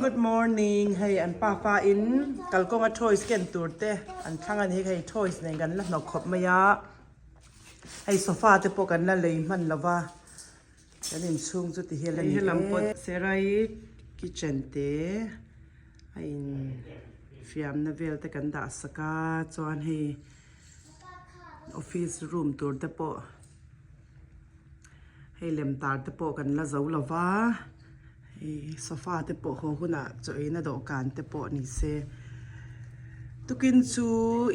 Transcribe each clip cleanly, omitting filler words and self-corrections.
good morning. Hei an pafa in kalkawnga toys ken tur te an thlang a ni hei toys nen kan la hnawk khawp mai a. Hei sofa te pawh kan la lei hman lo va. Kan inchhung chu ti hian a ni e. Helam pawh Serai kitchen te a in fiamna vel te kan dah sak a chuan hei office room tur te pawh hei lem tar te pawh kan la zo lo va hei sofa te pawh haw hunah chaw eina dawhkan te pawh ni se tukin chu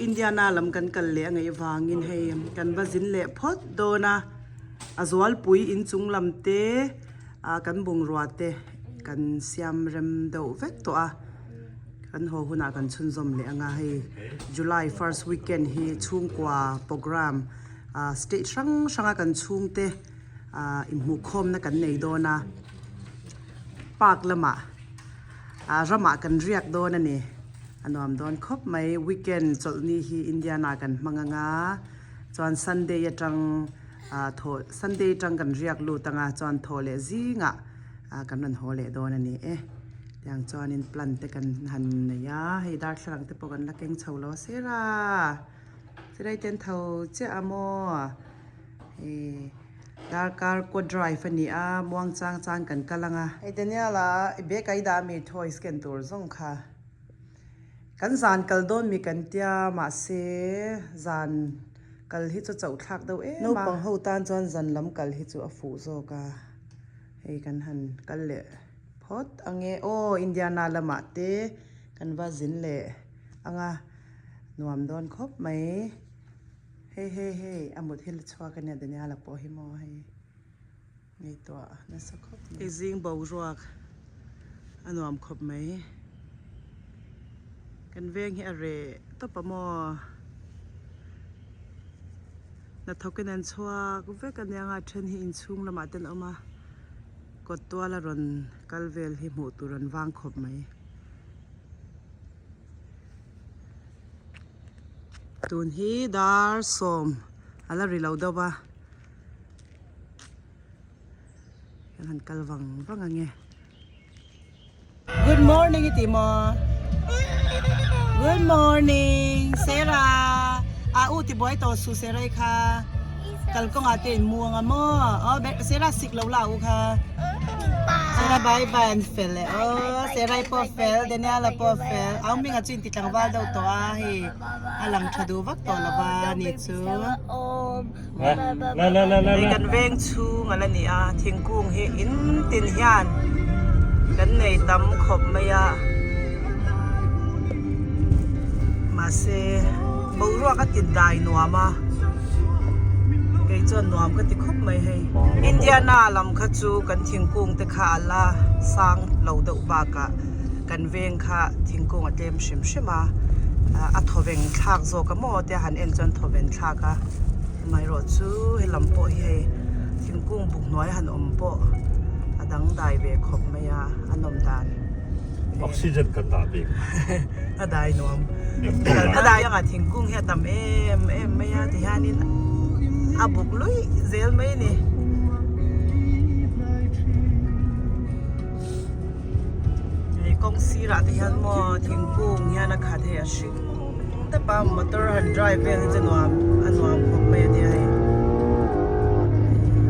Indiana lam kan kal leh a ngaih vangin hei kan va zin leh phawt dawn a a zualpui inchung lam te ah kan bungrua te kan siam rem deuh vek tawh a. Kan haw hunah kan chhunzawm leh anga hei July first weekend hi chhungkua programme ah state hrang hranga kan chhungte ah inhmuhkhawmna kan nei dawn a park lamah ah ramah kan riak dawn a ni a nuam dawn khawp mai weekend chawlhni hi Indiana kan hmang anga chuan Sunday atang ah thawh Sunday atang kan riak lut anga chuan thawh leh zingah ah kan rawn haw leh dawn a ni e. Tiang chuanin plant te kan han nei a, hei darthlalang te pawh kan la keng chho lo a sir a, chulai te an tho chiah a maw hei darkar kaw drive a ni a muang chang chang kan kal ang a. Hei Daniel a i bag a i dah ami toys ken tur zawng kha kan zan kal dawn mi kan tia mahse zan kal hi chu chauh thlak deuh em a. Naupang ho tan chuan zan lam kal hi chu a fuh zawk a hei kan han kal leh. Phawt ange aw Indiana lamah te kan va zin leh anga nuam dawn khawp mai hei hei hei a mut hi la chhuak ania Daniela pawh hi maw hei ngaihtuah nasa khawp mai. Hei zing boruak a nuam khawp mai kan veng hi a reh tawp a maw hnathawkin an chhuak vek ania nga then hi inchhung lamah te an awm a. Kawt tual a rawn kal vel hi hmuh tur an vang khawp mai. Tun hi dar sawm a la ri lo deuh a. Kan han kal vang vang ange. Good morning i ti maw? Good morning Sarah. A u ti buai tawh su Sarah i kha. Kalkawngah te in mu anga maw? Aw Sarah sik lo la u kha. Sarah bye bye an fel e. Aw Sarah i pawh fel Daniela pawh fel. Au hmingah chu in ti tlangval deuh tawh a hei a lang tha duh vak tawh lo va ni chu. Hei kan veng chhung a la ni a thingkung hi in tin hian kan nei tam khawp mai a mahse boruak a ti dai nuam a kei chuan nuam ka ti khawp mai hei Indiana lam kha chu kan thingkung te kha a la sang lo deuh bakah kan veng kha thingkung a tlem hrim hrim a a thawveng thlak zawk a maw tia han en chuan thawven thlak a amaherawh chu helam pawh hi hei thingkung buk hnuai han awm pawh a dangdai ve khawp mai a a nawm dan Oxygen kan dah bik a dai nuam a dai anga thingkung hi a tam em em mai a tihianin a buk luih zel mai a ni. Hei kawng sirah te hian maw thingkung hian a khat hei a hring tep a motor han drive vel hi chu nuam a nuam khawp mai a nia hei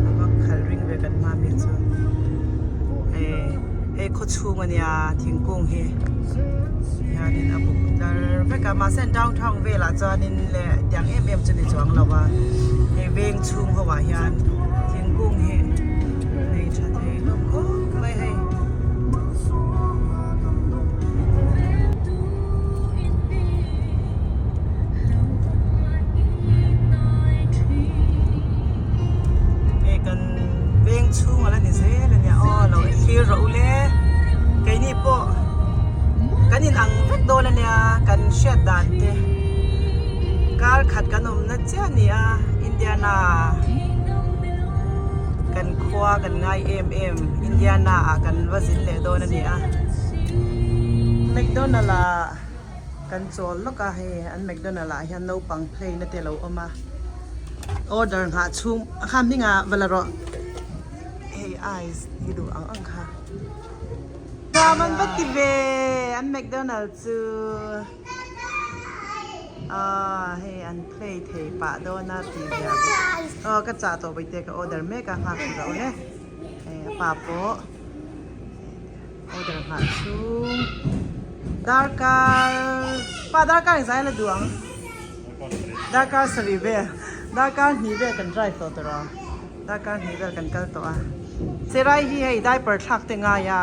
a va khal ring ve kan hma mi chu hei hei khaw chhung a nia thingkung hi hianin a buk tlar vek a mahse an downtown velah chuanin leh tiang em em chu ni chuang lo a hei veng chhung ho ah hian thingkung hi nei tha thei hlawm khawp mai hei. Hei kan veng chhung a la ni zel a nia aw lo thlir rawh u le keini pawh kan in ang vek dawn a nia kan hriat dan te kar khat kan awmna chiah a ni a Indiana kan khua kan ngai em em Indiana ah kan va zin leh dawn a ni a McDonald ah kan chawl lawk a hei an McDonald ah hian naupang play na te a lo awm a order nghah chhung a kha hmingah va la rawh hei ice hi duh ang ang kha. Nuam an va ti ve an McDonald chu aw hei an play thei pah dawn a tih zia aw ka chah tawh vawi te ka order mek a nghak tura awm e hei a pa pawh order nghah chhung darkar pa darkar engzah ila duh ang darkar sarih vel darkar hnih vel kan drive tawh tawh a. Darkar hnih vel kan kal tawh a, Cherai hi hei diaper thlak te ngai a,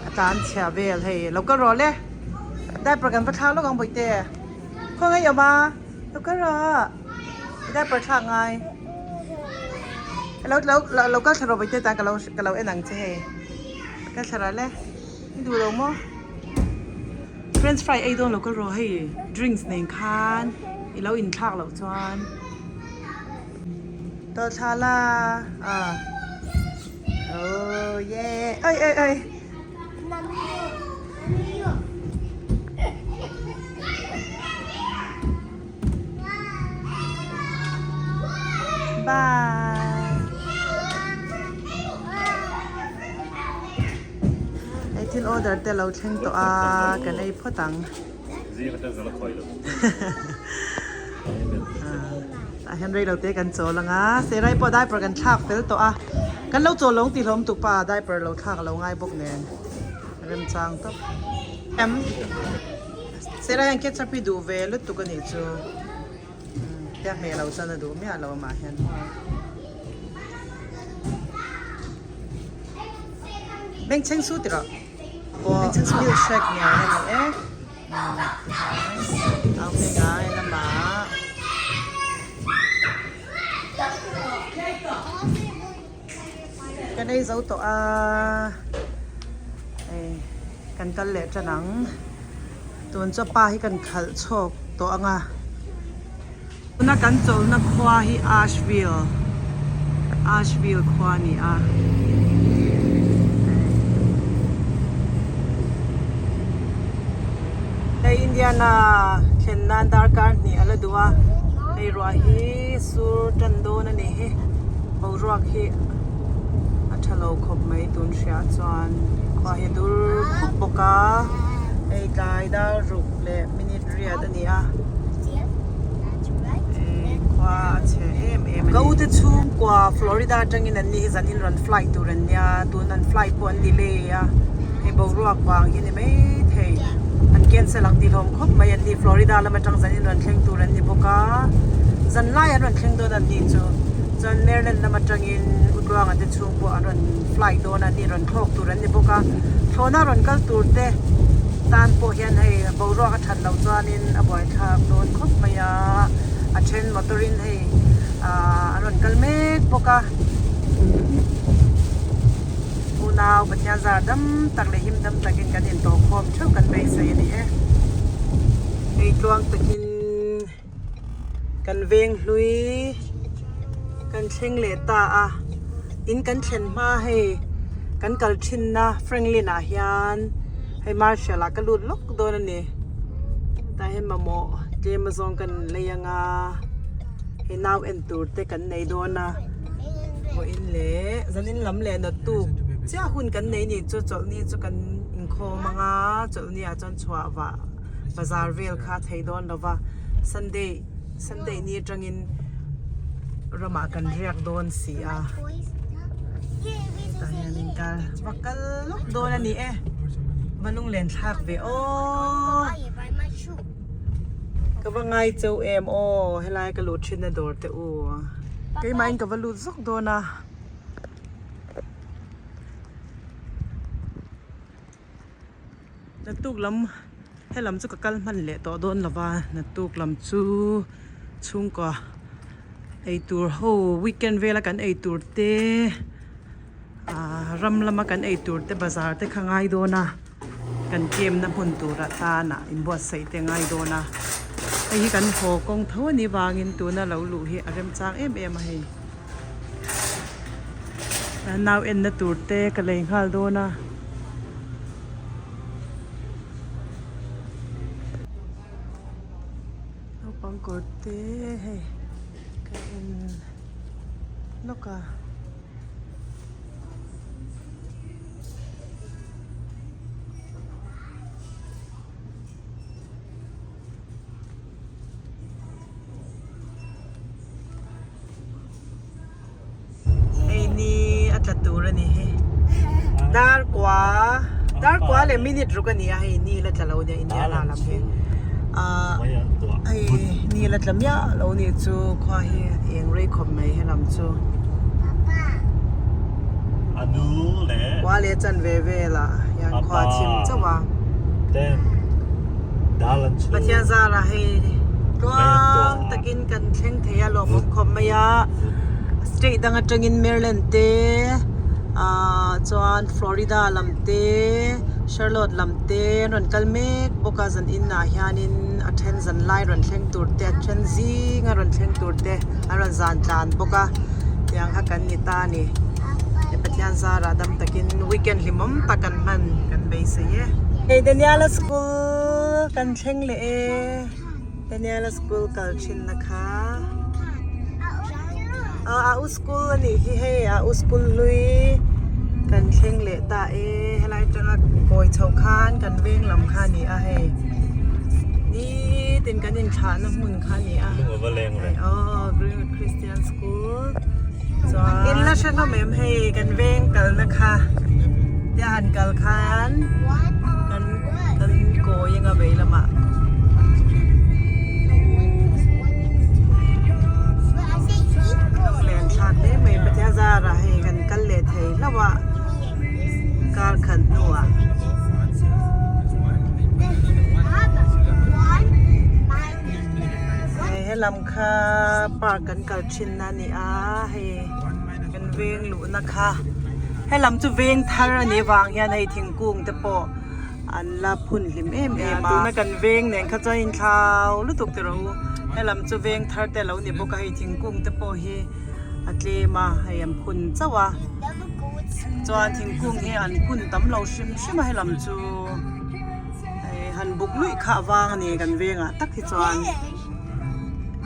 a tlan chhia vel hei lo kal rawh le, diaper kan va thlak lawk ang bawihte, khawngaih awm a, lo kal rawh, diaper thlak ngai, lo lo lo kal thla rawh bawihte tan ka lo ka lo en ang che hei, kal thla rawh le, i duh lo maw, french fry ei dawn lo kal rawh hei drinks nen khan i lo inthlak loh chuan. Tawlhthla la ah oh yeah oi oi oi bye hei thil order te lo thleng tawh a kan ei phawt ang. Tah hian rei lo te kan chawl ang a, Serai pawh diaper kan thlak fel tawh a, kan lo chawl lo ang tih hlawm tuk pa diaper lo thlak a lo ngai bawk nen remchang tawp em. Serai hian ketchup hi duh ve lutuk a nih chu tia hmeh lo chuan a duh miah lo amah hian. Bengchheng su tiraw pawh milkshake nge a ni e. Au hming ngai lamah kan ei zo tawh a hei kan kal leh tan ang tun chu pa hi kan khalh chhawk tawh ang a tuna kan chawlhna khua hi Asheville Asheville khua a ni a. Hei Indiana thlen nan darkar hnih a la duh a, hei ruah hi sur tan dawn a ni hi, boruak hi a tha lo khawp mai tun hriah chuan khua hi a dur khup bawk a, hei tlai dar ruk leh minute riat a ni a, hei khua a chhe em em a ni. Ka u te chhungkua Florida atangin an ni hi zanin rawn flight tur an nia, tun an flight pawh an delay a. Hei boruak vang hi ni maithei an cancel ang tih hlawm khawp mai an ni Florida lam atang zanin rawn thleng tur an ni bawk a zan lai an rawn thleng dawn an ni chu chuan Maryland lam atangin Utluanga te chhung pawh an rawn flight dawn a ni rawn thlawk tur an ni bawk a thlawhna rawn kal tur te tan pawh hian hei boruak a that loh chuanin a buaithlak dawn khawp mai a a then motor in hei ah an rawn kal mek bawk a. Unau Pathian zar dam tak leh him dam takin kan intawh khawm theuh kan beisei a ni e. Hei tluang takin kan veng hlui kan thleng leh ta a, in kan thlen hma hei kan kal thinna Franklin ah hian hei Marshall ah ka lut lawk dawn a ni. Tah hian mamawh tlem azawng kan lei anga hei nau en tur te kan nei dawn a. Vawiin leh zanin lam leh na tuk chiah hun kan nei nih chu chawlhni chu kan inkhawm ang a chawlhni ah chuan chhuah vah bazar vel kha a thei dawn lo va sunday sunday ni atangin ramah kan riak dawn si a tah hianin ka va kal lawk dawn a ni e va lunglen thlak ve aw. Ka va ngai cheu em aw helai ka luh thin a dawr te u. Keimahin ka va lut zawk dawn a. Naktuk lam helam chu ka kal hman leh tawh dawn lo va naktuk lam chu chhungkaw eitur ho weekend vela kan eitur te ahh ram lama kan eitur te bazar te kha ngai dawn a. Kan camp na hmun tur atana inbuatsaih te ngai dawn a, hei hi kan haw kawng tho a nih vangin tuna lo luh hi a remchang em em a hei. Nau enna tur te ka lei nghal dawn a. Naupang kawr te hei ka en lawk a. tur a ni hi. Dar kua dar kua leh minute ruk a ni a hei ni la tla lo nia Indiana lam hi ah hei ni la tla miah lo ni chu khua hi eng rei khawp mai helam chu. Kua leh chan ve vel ah hian khua a thim chauh a. Pathian zara hei tluang takin kan thleng thei a lawmawm khawp mai a state dang atangin Maryland te ah chuan Florida lam te Charlotte lam te an rawn kal mek bawk a zan inah hianin a then zan lai rawn thleng tur te a then zinga rawn thleng tur te an rawn zan tlan bawk a tiang kha kan ni ta a ni Pathian zarah dam takin weekend hlimawm tak kan hman kan beisei e. Hei Daniela school kan thleng leh e Daniela school kal thin na kha ah a u school a nih hi hei a u school hlui kan thleng leh ta e helai atanga kawi chho khan kan veng lam kha a ni a hei nitin kan inthlahna hmun kha a ni a aw Greenwood Christian School chuan in la hre hlawm em hei kan veng kalna kha tia han kal khan kan kan kawi anga vei lamah. Lunglen thlak hle mai Pathian zarah hei kan kal leh thei hlauh a kar khat hnuah. Hei helam kha park kan kal thin na a ni a hei kan veng luhna kha helam chu veng thar a nih vang hian hei thingkung te pawh an la phun hlim em em a tuna kan veng nen kha chuan in thlau lutuk tih rawh u helam chu veng thar te a lo ni bawk a hei thingkung te pawh hi a tlem a hei an phun chauh a chuan thingkung hi an phun tam lo hrim hrim a helam chu hei han buk luih kha a vang a ni kan vengah tak hi chuan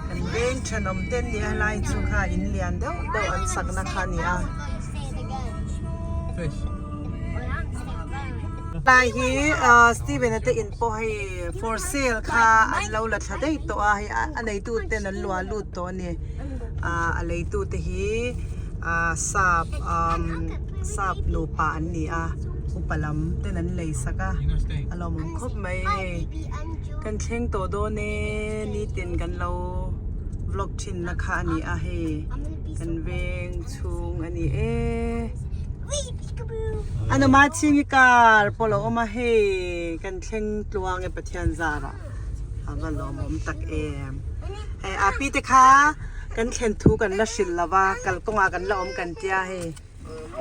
kan veng thenawm te an ni a helai chu kha in lian deuh deuh an sakna kha a ni a. Tlai hi ahh Steven a te in pawh hei for sale kha an lo la thla daih tawh a hei a neitu ten an luah lut tawh a ni ahh a leitu te hi ahh sap umm sap nupa an ni a upa lam ten an lei sak a a lawmawm khawp mai hei kan thleng tawh dawn e nitin kan lo vlog thin na kha a ni a hei kan veng chhung a ni e. A numa chhingi kar pawh lo awm a hei kan thleng tluang e Pathian zarah a va lawmawm tak em hei a pi te kha kan thlen thu kan la hrilh lo va kalkawngah kan la awm kan tia hei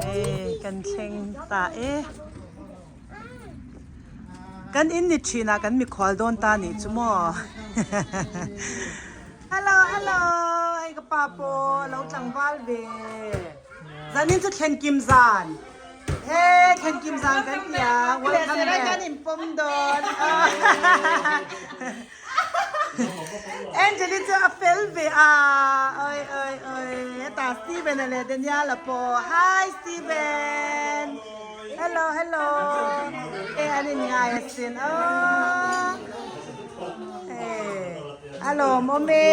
hei kan thleng ta e kan in ni thin ah kan mikhual dawn ta nih chu maw hello hello hei ka pa pawh a lo tlangval ve. Zanin chu thlen kim zan. He thlen kim zan kan ti a. Welcome back. Kan in pawm dawn. Angeli chu a fel ve a. Oi oi oi. Heta Steven a leh Daniel a pawh. Hi Steven. Hello hello. E an in ngai asin. Aww. Hey. A lawmawm e,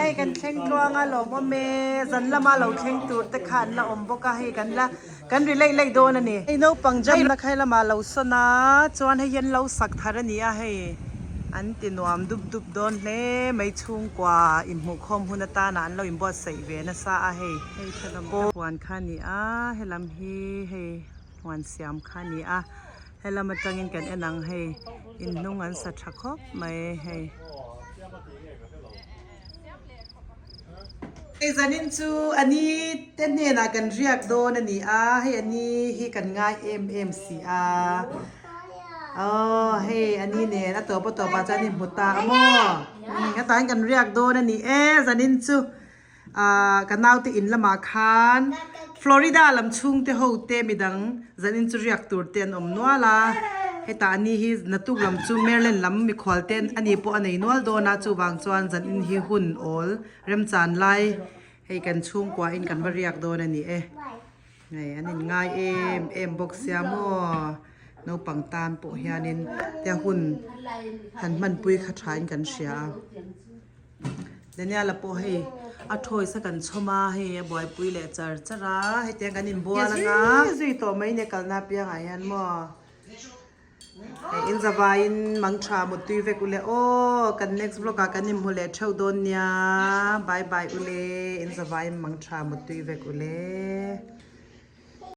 hei kan thleng tluang a lawmawm e, zan lama lo thleng tur te kha an la awm bawk a, hei kan la kan ri laih laih dawn a ni. Hei naupang jam na kha helamah lo sawn a, chuan hei hi an lo sak thar a ni a, hei an ti nuam dup dup dawn hle mai chhungkua inhmuhkhawm hun atana an lo inbuatsaih ve nasa a hei. Hei thalam te huan kha a ni a, helam hi hei huan siam kha a ni a. Helam atangin kan en ang hei inhnung an sa tha khawp mai hei. Hei zanin chu a ni te hnenah kan riak dawn a ni a, hei a ni hi kan ngai em em si a. Aw hei a ni nen a tawp a tawpah chuan i hmu ta a maw? Hetah hian kan riak dawn a ni e zanin chu. Ahh ka naute in lamah khan Florida lam chhungte ho te midang zanin chu riak tur te an awm nual a, hetah ani hi natuk lam chu Maryland lam mikhual te ani pawh a nei nual dawn a, chuvang chuan zanin hi hun awl remchan lai hei kan chhungkua in kan va riak dawn a ni e. Hei an in ngai em em bawk sia maw naupang tan pawh hianin tia hun han hmanpui kha thain kan hria a. Daniel-a pawh hei a toys a kan chhawm a hei a buaipui leh char char a hetiang kan inbual anga zui tawh mai nia kalna apiangah hian maw hei in zavaiin mangtha mutui vek ule aw kan next vlog ah kan inhmu leh theuh dawn nia bye bye ule in zavaiin mangtha mutui vek ule.